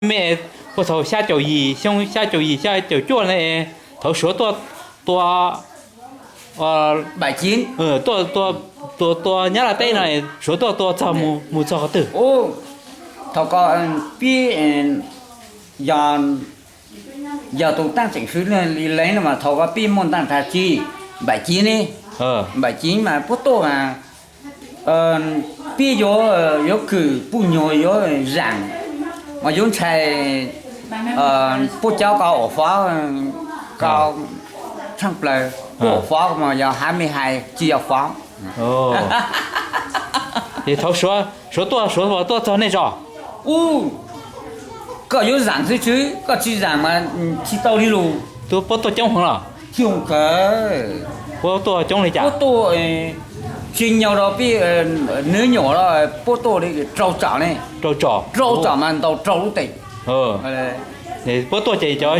me, puag thaum xya caum yim, xyoo xya caum yim xya caum cuaj ne, thaum Suav tuaj tua, tuaj tua Nyab Laj teb no, Suav tuaj tua txog mus txog qhov twg? Thaum ko pib, yog, yog tus taaj tseem fwv li leej no mas thaum ko pib muaj ntaj nrhav ci, npaim ci ne, npaim ci mas puab tuaj mas pib yuav, yuav khwm puj nyuag yuav zaam, mas yuav ntshai puab cov ko uas fov, ko tshaaj plawg, puab uas fov mas yog hav me hais tsi yog fov. Ces thaum Suav tuaj, Suav tuaj txog nej zos, u, koj yuav zaam xwb, koj tsi zaam mas tsi tau li lus. Puab tuaj coob heev los? Coob kawg. Puab tuaj coob li cas? Puab tuaj tsi nyog rau peb nws nyuam los puab tuaj li rau tsom ne. Rau tsom? Rau tsom mas ntaus rau lub teg. Puab tuaj ces cov,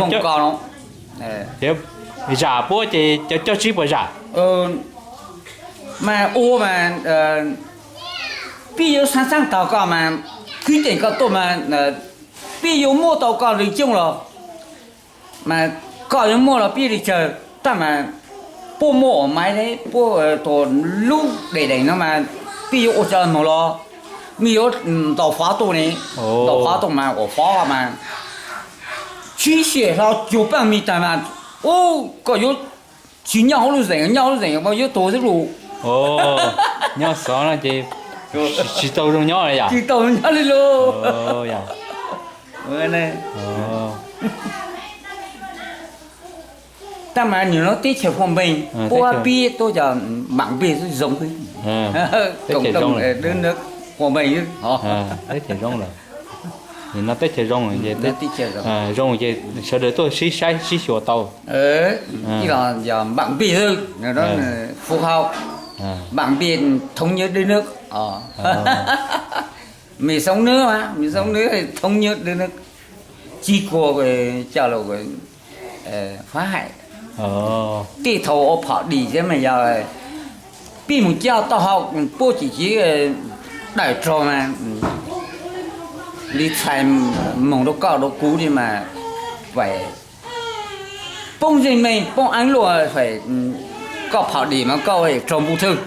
zam puab ces cov coj tsib puas zam? Mas ua mas peb yuav xaab xaab taug koj mas, kwv tij koj tuaj mas peb yuav muab tau koj li coob los mas koj yuav muab los peb li tsawg, tab mas puab muab ua maiv, puab tua lub dej deem no mas peb yuav ua tsaug moog los, mej yuav ntaus fov tuaj ne, ntaus fov tuaj mas ua fov mas tsib xyoos hlo cuag paaj me taag mas, u, koj yuav tsi nyob hauv lub zeem, nyob hauv lub zeem mas yuav tuag xwb lus. Nyob xov no ces tsis tau zoo nyob li yom? Tsis tau zoo nyob li lus. Tab mas nim no teb chaws Huam Npeeg, puab pib tuaj cov Npaam Npis zoo xwb. Koom dooj dwb nawb, Huam Npeeg xwb. Nim no teb chaws zoo, zoo ces sawv daws tuaj sib saib sib xyuas tau. Ib los yog Npaam Npis xwb, Phú Hậu, Npaam Npis thống nhất đất nước. Mì sống nước, mì sống nước thống nhất đất nước. Tsi kuas coj los phá hoại. Tej thaum ua phom dim thiab mas yog peb mus coj taub hau puab tsis txiv dawm raug mas li txhais moog rau koj rau kuv li mas fais poob zeej meej poob aav luaj, fais koj phom dim mas koj raug npuj thwj.